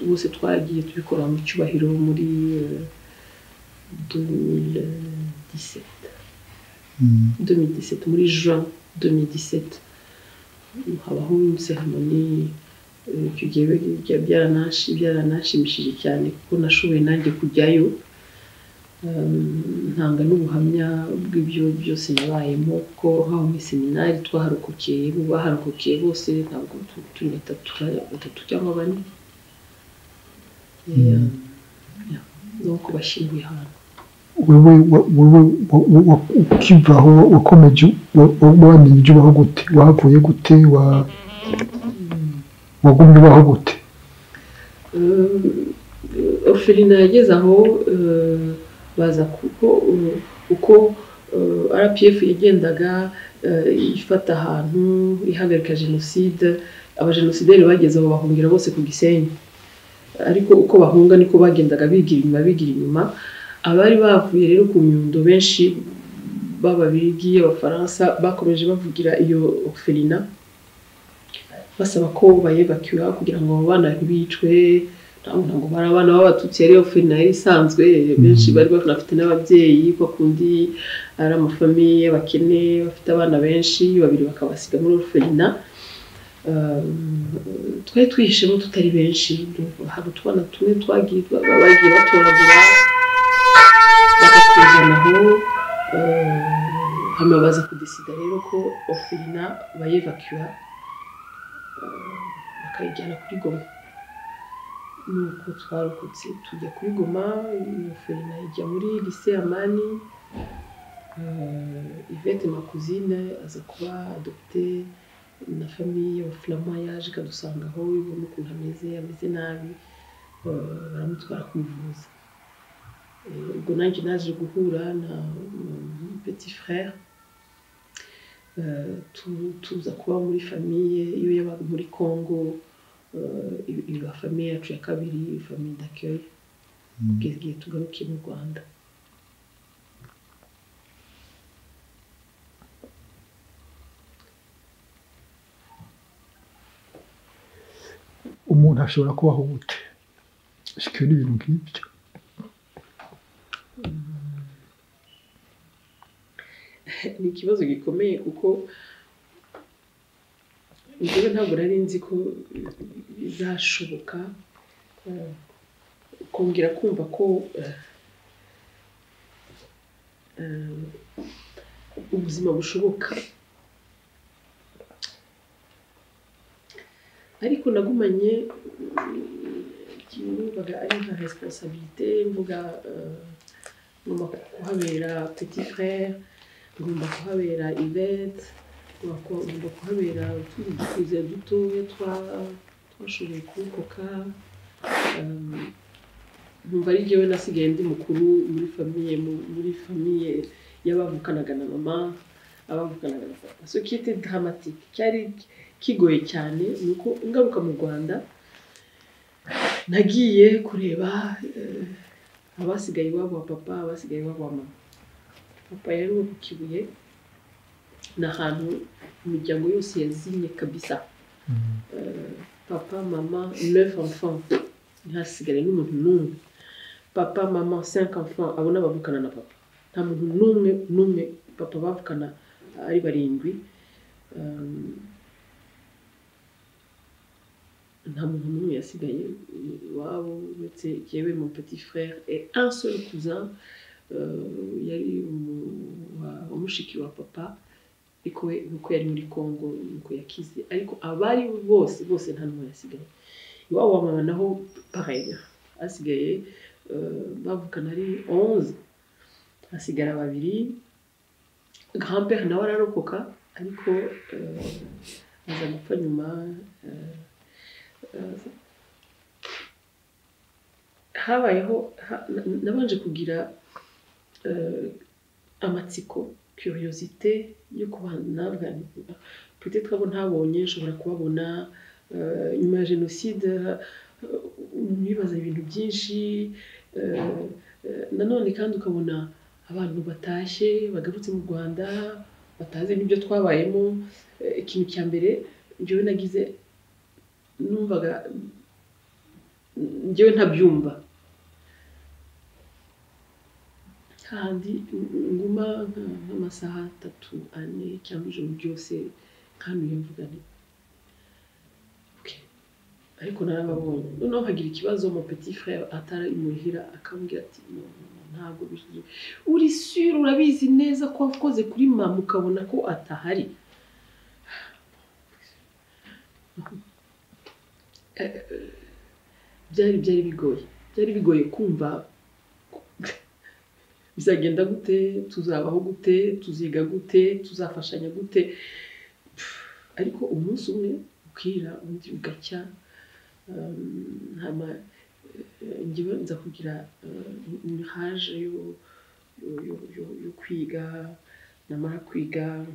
[SPEAKER 2] Bose twagiye tubikora mu cyubahiro muri 2017. 2017, muri juin 2017, habaho une cérémonie. Icyo gihe byaranashimishije cyane kuko nashoboye nanjye kujyayo, ntanga n'ubuhamya bw'ibyo byose nabayemo, kuko nk'aho muri seminari twaharokokeye, mu baharokokeye bose ntabwo turi batatu, batatu cyangwa bane. Yeah. Donc bashyinguye ahantu.
[SPEAKER 1] Wewe ukivaho wakomeje wamenye ibyo ubaho gute? Wahavuye gute? Wagumye ubaho gute?
[SPEAKER 2] Orphelinat yageze aho, baza kuko uko RPF yagendaga ifata ahantu, ihagarika jenoside, abajenosideri bageze aho bahungira bose ku Gisenyi. Ariko uko bahunga niko bagendaga bigira inyuma, bigira inyuma. Abari bavuye rero ku Nyundo benshi b'Ababirigi, Abafaransa, bakomeje bavugira iyo orphelinat, basaba ko bayevacuwa kugira ngo abo bana ntibicwe. Ntabwo bari abana b'Abatutsi, yari orphelinat yari isanzwe. Benshi bari banafite n'ababyeyi, kwa kundi ari amafamille y'abakene bafite abana benshi, babiri bakabasiga muri orphelinat. Twari twihishemo tutari benshi. Hari utwana tumwe twagiye bagiye batoragura bakatuzana aho. Hanyuma baza kudesida rero ko orphelinat bayevacuwa, bakayijyana kuri Goma. Nuko twarokotse tujya kuri Goma, orphelinat ijya muri lycée Amani. Yvette, ma cousine, aza kuba adoptée na famille y'Abaflama, yaje ikadusanga aho, ibona ukuntu ameze nabi, baramutwara kumuvuza. Ubwo nanjye naje guhura na petit frère, tuza kuba muri famille iyo yabaga muri Congo, iba famille yacu ya kabiri, famille d'accueil, kugeza igihe tugarukiye mu Rwanda.
[SPEAKER 1] Umuntu ashobora kubaho gute shikiwe n'ibintu nk'ibyo?
[SPEAKER 2] Ni ikibazo gikomeye kuko njyewe ntabwo nari nzi ko bizashoboka kongera kumva ko ubuzima bushoboka, ariko nagumanye numvaga ari nka responsabilité, mvuga ngomba kuhabera petit frère, ngomba kuhabera Yvette, ngomba kuhabera utundi dukuze dutoya twashoboye kurokoka. Numva ari jyewe nasigaye ndi mukuru muri famille, muri famille y'abavukanaga na mama, abavukanaga na papa. Ce qui était dramatique, cyari kigoye cyane, ni uko ngaruka mu Rwanda nagiye kureba abasigaye iwabo wa papa, abasigaye iwabo wa mama. Papa yari uwo ku Kibuye, ni ahantu imiryango yose yazimye kabisa. Papa, mama, 9 enfants, ntihasigare n'umuntu n'umwe. Papa, mama, 5 enfants, abo n'abavukana na papa. Nta muntu n'umwe n'umwe papa bavukana ari barindwi. Nta muntu n'umwe yasigaye iwabo uretse jyewe, mon petit frère et un seul cousin, yari wa mushiki wa papa, ariko we nuko yari muri Congo nuko yakize, ariko abari bose bose nta n'umwe yasigaye. Iwabo wa mama naho pareil, hasigaye bavukana ari 11, hasigara babiri. Grand-père nawe ararokoka, ariko aza gupfa nyuma. Habayeho nabanje kugira amatsiko, curiosité yo kubana, peut-être abo ntabonye nshobora kubabona nyuma ya jenoside. Nibaza ibintu byinshi, nanone kandi ukabona abantu batashye bagarutse mu Rwanda batazi n'ibyo twabayemo. Ikintu cya mbere njyewe nagize, numvaga njyewe ntabyumva, kandi nguma nk'amasaha 3, 4 cyangwa ijoro ryose nkanuye mvuga nti okay, ariko narababonye. Noneho nkagira ikibazo, mon petit frère atari imuhira akambwira ati ntabwo bishize, uri sûr, urabizi neza ko wakoze kuri mama ukabona ko atahari. Byari byari bigoye kumva bizagenda gute, tuzabaho gute, tuziga gute, tuzafashanya gute. Ariko umunsi umwe ukira undi ugacya. Hama njyewe nza kugira mirage yo kwiga, namara kwiga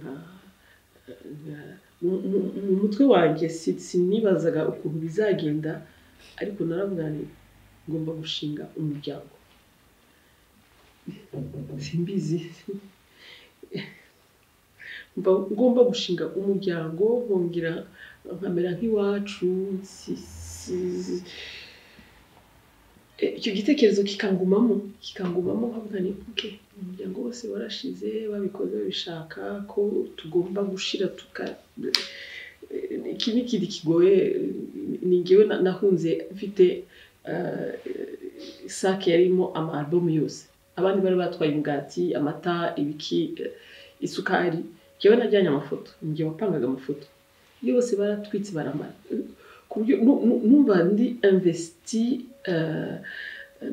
[SPEAKER 2] mu mutwe wanjye sinibazaga ukuntu bizagenda, ariko naravuga nti ngomba gushinga umuryango. Simbizi, ngomba gushinga umuryango, nkongera nkamera nk'iwacu. Icyo gitekerezo kikangumamo nkavuga nti okay, umuryango wose warashize, babikoze babishaka ko tugomba gushira tuka. Iki ni ikindi kigoye, ni njyewe nahunze mfite sake yarimo ama album yose, abandi bari batwaye umugati, amata, ibiki, isukari, njyewe najyanye amafoto, njye wapangaga amafoto yose baratwitse baramara. Ku buryo numva ndi investi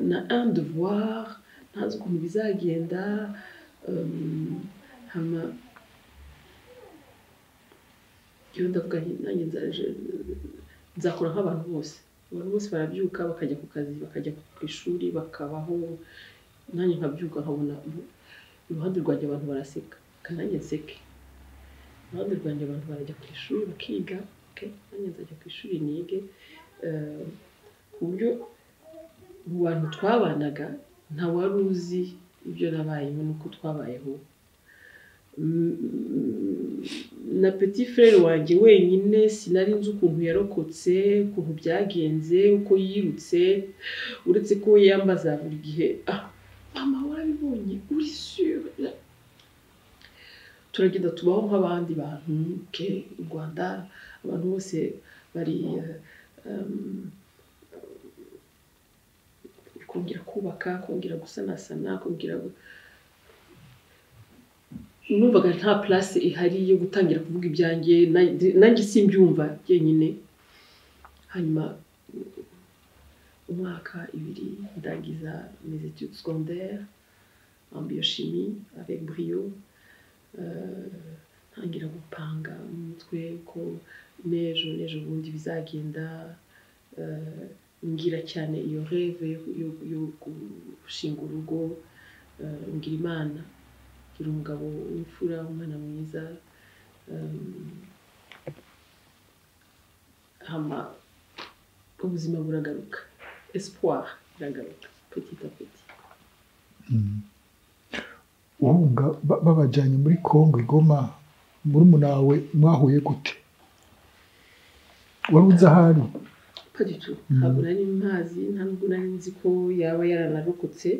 [SPEAKER 2] na un devoir, ntazi ukuntu bizagenda. Hama iyo ndavuga nti nanjye nzakora nk'abantu bose. Abantu bose barabyuka bakajya ku kazi, bakajya ku ishuri, bakabaho. Nanjye nkabyuka nkabona Iruhande rwanjye abantu baraseka, kananjye nseke. Iruhande rwanjye abantu barajya ku ishuri bakiga, okay, nanjye nzajya ku ishuri nige. Ku buryo mu bantu twabanaga nta wari uzi ibyo nabayemo n'uko twabayeho. Na petit frère wanjye wenyine sinari nzi ukuntu yarokotse, ukuntu byagenze, uko yirutse, uretse ko we yambaza buri gihe: "Ah, mama, warabibonye? Uri sûr?" Turagenda tubaho nk'abandi bantu ke u Rwanda, abantu bose bari kongera kubaka, kongera gusanasana, kongera numvaga nta place ihari yo gutangira kuvuga ibyanjye, nanjye simbyumva jyenyine. Hanyuma umwaka 2 ndangiza mes études secondaires en biochimie avec brio. Ntangira gupanga mu mutwe ko n'ejo n'ejo bundi bizagenda. Ngira cyane iyo rêve yo gushinga urugo. Ngira Imana, ngira umugabo w'imfura, umwana mwiza. Hama ubuzima buragaruka, espoir iragaruka petit à petit.
[SPEAKER 1] Uhunga babajyanye muri Kongo i Goma, murumuna wawe mwahuye gute? Wari uzi ahari?
[SPEAKER 2] Pas du tout. Ntabwo nari mpazi, nta nubwo nari nzi ko yaba yaranarokotse.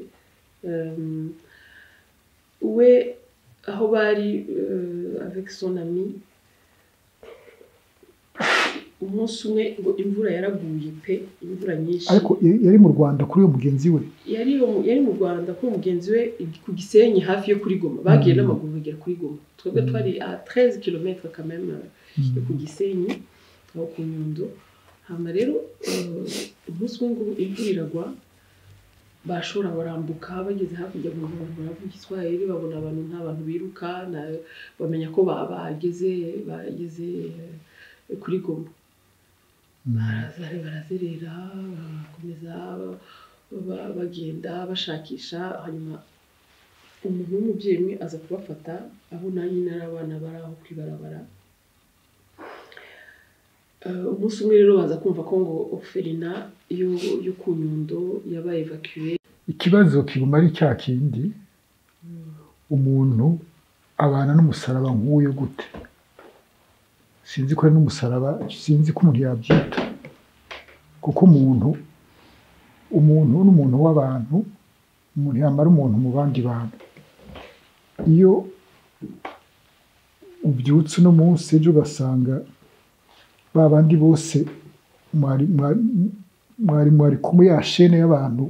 [SPEAKER 2] We aho bari avec son ami, umunsi umwe ngo imvura yaraguye pe, imvura nyinshi.
[SPEAKER 1] Ariko yari mu Rwanda kuri uwo mugenzi we?
[SPEAKER 2] Yari mu Rwanda kuri mugenzi we ku Gisenyi, hafi yo kuri Goma. Bagiye n'amaguru bagera kuri Goma. Twebwe twari à 13 km quand même yo ku Gisenyi, aho ku Nyundo. Hama rero umunsi umwe ngo imvura iragwa, bashobora barambuka, bageze hakurya mu bantu baravuga Igiswahili, babona abantu nta bantu biruka, bamenya ko bageze kuri Goma. Baraza barazerera, barakomeza bagenda bashakisha. Hanyuma umuntu w'umubyeyi umwe aza kubafata, abona nyine ari abana bari aho kwibarabara. Umunsi umwe rero baza kumva ko ngo orphelinat yo ku Nyundo yabaye évacuée.
[SPEAKER 1] Ikibazo kiguma ari cya kindi: umuntu abana n'umusaraba nk'uyu gute? Sinzi ko ari n'umusaraba, sinzi ko umuntu yabyita, kuko umuntu n'umuntu w'abantu, umuntu yamara umuntu mu bandi bantu. Iyo ubyutse uno munsi, ejo ugasanga ba bandi bose mwari kumwe, ya chaîne y'abantu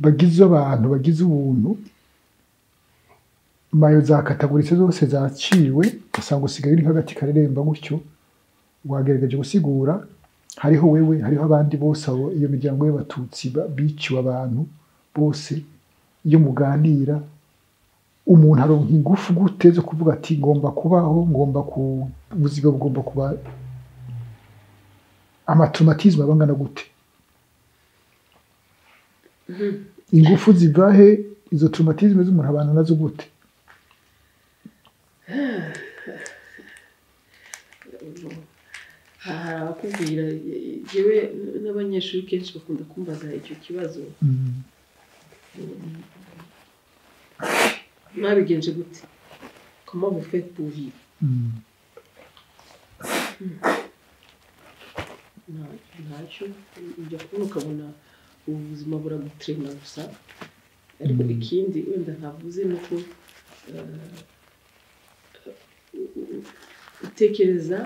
[SPEAKER 1] bagize abantu bagize ubuntu, mayo zakataguritse zose, zaciwe, ugasanga usigaye uri nk'agati kareremba gutyo. Wagerageje gusigura, hariho wewe, hariho abandi bose, abo iyo miryango y'Abatutsi biciwe abantu bose. Iyo muganira, umuntu aronka ingufu gute zo kuvuga ati: "Ngomba kubaho, ngomba ku ubuzima bugomba kuba"? Ama traumatismes aba angana gute? Ingufu ziva he? Izo traumatismes z'umuntu abana nazo gute?
[SPEAKER 2] Hari abakubwira, yewe n'abanyeshuri kenshi bakunda kumbaza icyo kibazo: "Mwabigenje gute? Comment vous faites pour vivre?" Ntacyo ujya kubona, ukabona ubu buzima buragutrena gusa. Ariko ikindi wenda ntavuze ni uko utekereza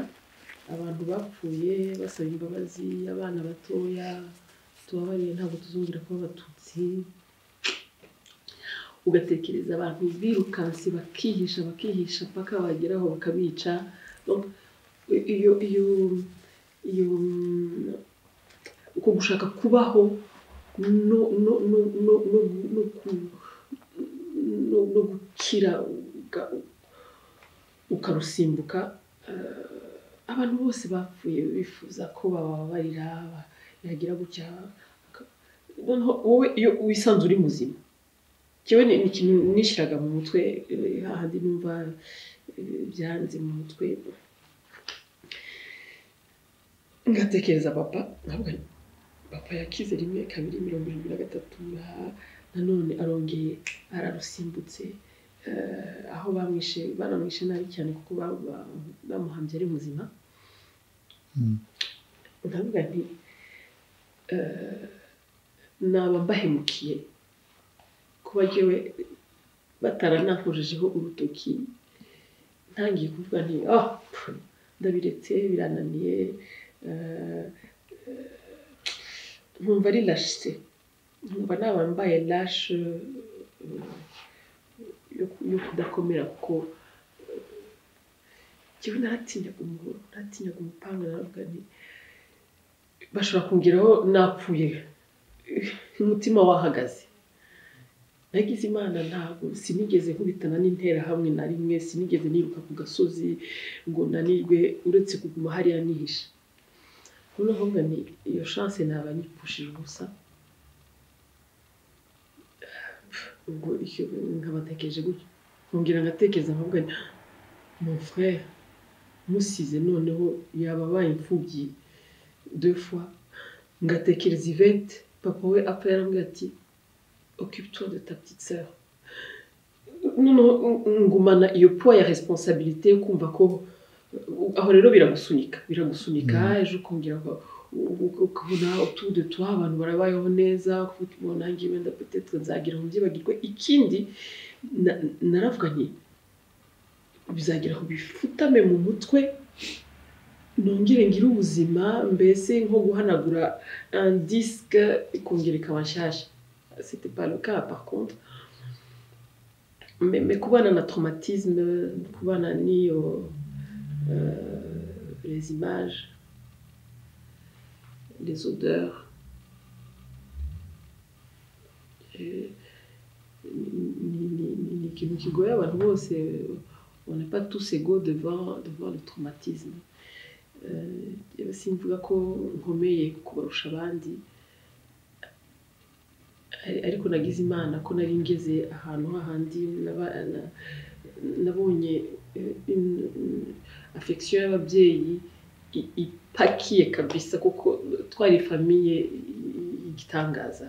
[SPEAKER 2] abantu bapfuye basaba imbabazi, abana batoya: "Tubabariye, ntabwo tuzongera kuba Abatutsi." Ugatekereza abantu birukanse, bakihisha, bakihisha paka bageraho bakabica. Donc, iyo uko gushaka kubaho no gukira ukarusimbuka. Abantu bose bapfuye bifuza ko bababarira, yagira gutya. Noneho wowe iyo wisanze uri muzima. Njyewe ni ikintu nishyiraga mu mutwe, hahandi numva byanze mu mutwe, ngatekereza papa, nkavuga nti, papa yakize rimwe, kabiri, 73, nanone arongeye ararusimbutse, aho bamwishe, banamwishe nabi cyane kuko bamuhambye ari muzima. Ndavuga nti naba mbahemukiye kuba jyewe bataranankojejeho urutoki, ntangiye kuvuga nti oh, ndabiretse, birananiye, nkumva ari lâche, nkumva naba mbaye lâche yo kudakomera, kuko jyewe naratinyaga umuhoro, naratinyaga umupanga, naravuga nti bashobora kungeraho napfuye, umutima wahagaze. Nagize Imana, ntabwo sinigeze nkubitana n'interahamwe na rimwe, sinigeze niruka ku gasozi ngo nanirwe, uretse kuguma hariya nihisha. Noneho mvuga nti iyo chance naba nyipfushije ubusa. Ubwo icyo nkaba ntekereje gutyo, nkongera ngatekereza nkavuga nti mon frère musize noneho yaba abaye imfubyi deux fois. Ngatekereza Yvette, papa we apfa yarambwiye ati occupe-toi de ta petite sœur. Noneho ngumana iyo poids ya responsabilité yo kumva ko aho rero biragusunika, biragusunika, ejo ukongera ukabona autour de toi abantu barabayeho neza, ukavuga uti, bon, nanjye wenda peut-être nzagira aho mbyibagirwe. Ikindi naravuga nti bizagira aho bifutame mu mutwe, nongere ngire ubuzima, mbese nko guhanagura un disque ikongera ikaba nshyashya. C'était pas le cas par contre, mais kubana na traumatisme, kubana n'iyo les images, les odeurs, ni ikintu kigoye abantu bose. On n'est pas tous égaux devant le traumatisme. Simvuga ko nkomeye kubarusha abandi, ariko nagize Imana ko nari ngeze ahantu hahandi nabonye une affection y'ababyeyi ipakiye kabisa, kuko twari famille y'igitangaza,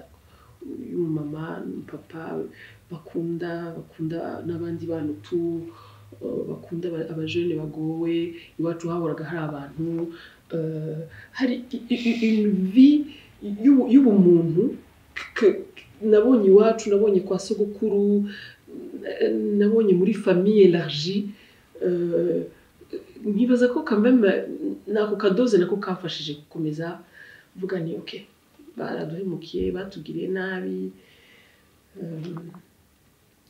[SPEAKER 2] y'umumama n'umupapa bakunda n'abandi bantu tu bakunda abajene bagowe. Iwacu hahoraga hari abantu, hari une vie y'ubumuntu nabonye iwacu, nabonye kwa sogokuru, nabonye muri famille élargie. Nkibaza ko quand même nako kadoze nako kamfashije gukomeza mvuga ni ok, baraduhemukiye, batugiriye nabi,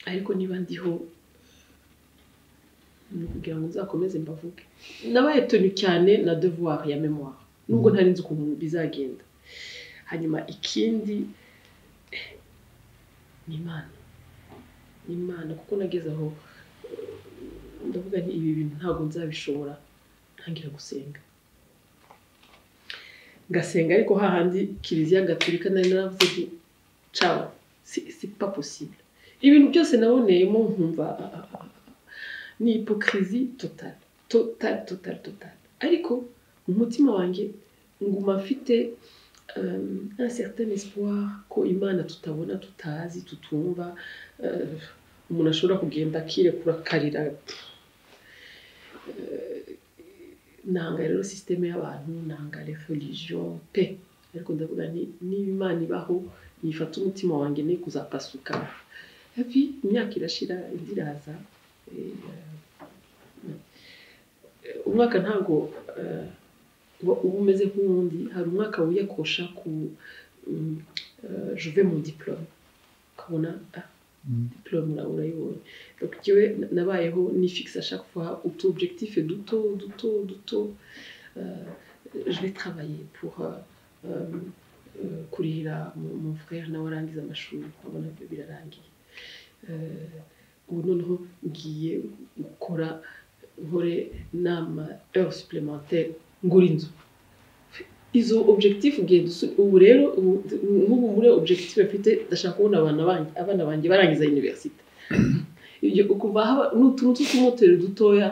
[SPEAKER 2] ariko niba ndiho ni ukugira ngo nzakomeze mbavuge. Nabaye tenu cyane na devoir ya mémoire, nubwo ntari nzi ukuntu bizagenda. Hanyuma ikindi ni Imana, ni Imana, kuko nageze aho ndavuga nti ibi bintu ntabwo nzabishobora, ntangira gusenga, ngasenga, ariko hahandi Kiliziya Gatolika nari naravuze nti ciao, c'est pas possible. Ibintu byose naboneyemo nkumva ni hypocrisie totale, totale, totale, totale, ariko mu mutima wanjye nguma mfite un certain espoir ko Imana tutabona, tutazi, tutumva, umuntu ashobora kugenda akirekura akarira. Nanga rero système y'abantu, nanga les religions pe, ariko ndavuga nti niba Imana ibaho nifata umutima wanjye ne kuzapasuka. Et puis imyaka irashira, indi iraza. Umwaka ntabwo uba umeze nk'uwundi. Hari umwaka wiyakosha ku je veux mon diplôme, ukabona diplôme urayibonye. Donc njyewe nabayeho nifixe à chaque fois utu objectif duto duto duto. Je vais travailler pour kurihira mon frère nawe arangiza amashuri, nkabona birarangiye. Ubu noneho ngiye gukora, nkore nama heure supplémentaire, ngura inzu. Izo objectif ugenda ubu rero nk'ubu muri objectif mfite, ndashaka kubona abana banjye barangiza université. Ibyo ukumva haba ni utuntu tw'utumoteri dutoya,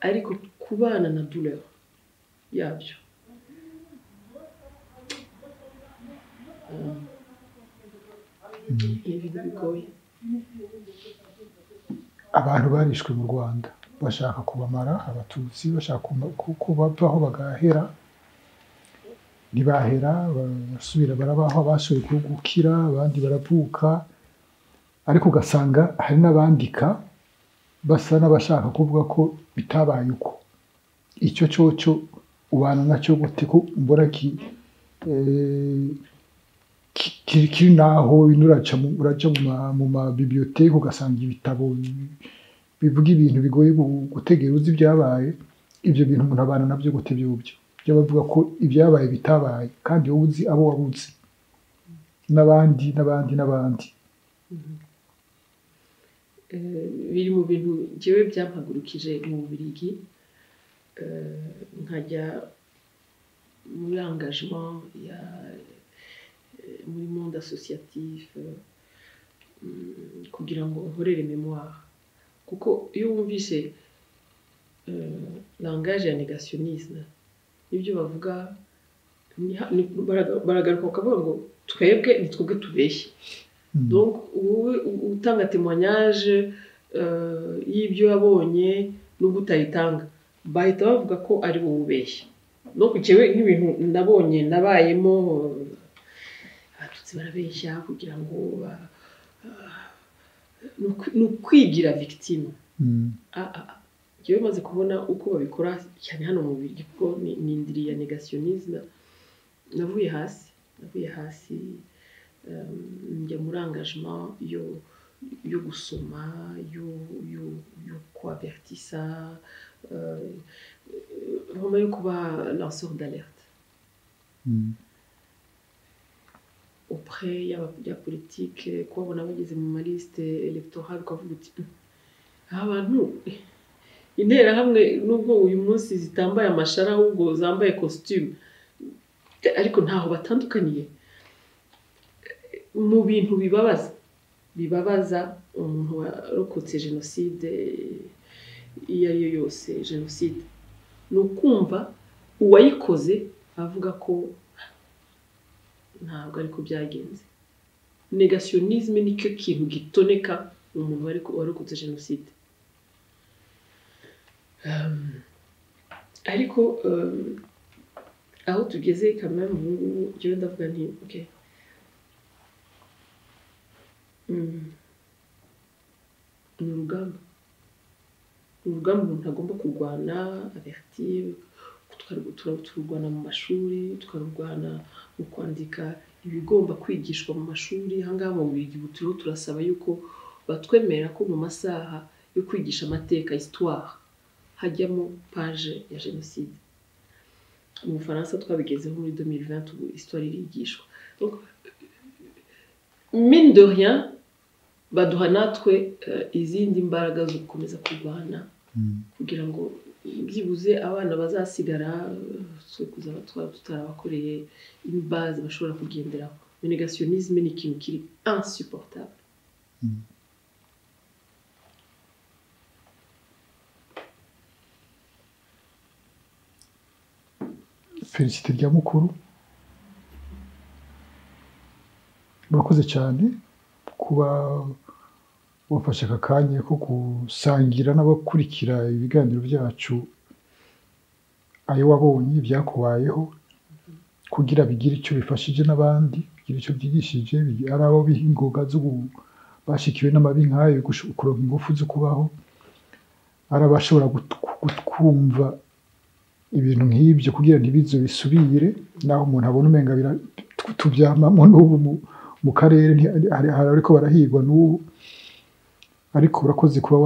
[SPEAKER 2] ariko kubana na douleur yabyo ni ibintu bigoye.
[SPEAKER 1] Abantu barishwe mu Rwanda bashaka kubamara, Abatutsi bashaka kubavaho bagahera, ntibahera, barasubira barabaho, abashoboye gukira abandi baravuka, ariko ugasanga hari n'abandika basa n'abashaka kuvuga ko bitabaye uko. Icyo cyoco ubana nacyo gute, ko mbona kiri naho uraca mu ma bibliothèque ugasanga ibitabo bivuga ibintu bigoye gutegera uzi ibyabaye. Ibyo bintu umuntu abana nabyo gute byobyo bavuga ko ibyabaye bitabaye, kandi wowe uzi abo wabuze n'abandi n'abandi n'abandi?
[SPEAKER 2] Biri mu bintu njyewe byampagurukije mu Bubiligi, nkajya muri engagement ya muri monde associatif, kugira ngo nkorere mémoire, kuko iyo wumvise langage ya négationnisme, ibyo bavuga baragaruka bakavuga ngo twebwe ni twebwe tubeshye. Donc wowe utanga témoignage y'ibyo wabonye nubwo utayitanga, bahita bavuga ko ari wowe ubeshya. Donc jewe nk'ibintu nabonye nabayemo, Abatutsi barabeshya kugira ngo ni ukwigira victime. Jewe maze kubona uko babikora cyane hano mu Bubiligi, kuko ni indiri ya négationnisme, navuye hasi njya muri engagement yo gusoma, yo kuavertisa, vraiment yo kuba lanceur d'alerte auprès ya politique, kubabona bageze mu maliste électorale ukavuga uti: "Aba bantu Interahamwe, nubwo uyu munsi zitambaye amashara ahubwo zambaye costume, ariko ntaho batandukaniye." Mu bintu bibabaza umuntu warokotse jenoside iyo ari yo yose, jenoside ni ukumva uwayikoze avuga ko ntabwo ariko byagenze. Négationnisme nicyo kintu gitoneka umuntu warokotse jenoside. Ariko aho tugeze quand même ubu ngubu, njyewe ndavuga nti okay, ni urugamba umuntu agomba kurwana, avertir, turarwana mu mashuri, tukarurwana mu kwandika ibigomba kwigishwa mu mashuri. Ahangaha mu Bubiligi ubu turiho turasaba yuko batwemerera ko mu masaha yo kwigisha amateka, histoire, hajyamo page ya jenoside. Mu Bufaransa twabigezeho muri 2020, ubu histoire irigishwa. Donc mine de rien baduha natwe izindi mbaraga zo gukomeza kurwana kugira ngo byibuze abana bazasigara, twe kuzaba twaba tutarabakoreye base bashobora kugenderaho. Négationnisme ni ikintu kiri insupportable.
[SPEAKER 1] Félicité Lyamukuru, murakoze cyane kuba wafashe aka kanya ko gusangira n'abakurikira ibiganiro byacu ayo wabonye, ibyakubayeho, kugira bigire icyo bifashije n'abandi, bigire icyo byigishije, ari abo biha ingoga zo bashikiwe n'amabi nk'ayo kuronka ingufu zo kubaho, ari abashobora kumva ibintu nk'ibyo kugira ntibize bisubire, naho umuntu abona umenga tubyamamo n'ubu mu karere hari ariko barahigwa n'ubu. Ariko urakoze kuba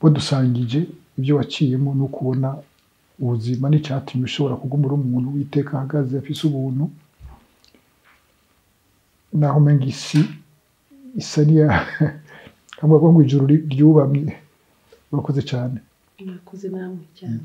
[SPEAKER 1] wadusangije ibyo waciyemo no kubona ubuzima n'icyatumye ushobora kuguma uri umuntu witeka ahagaze afise ubuntu, naho umenga isi isa n'iya hamwe bavuga ngo ijuru ryubamye. Urakoze cyane.
[SPEAKER 2] Mwakoze namwe cyane.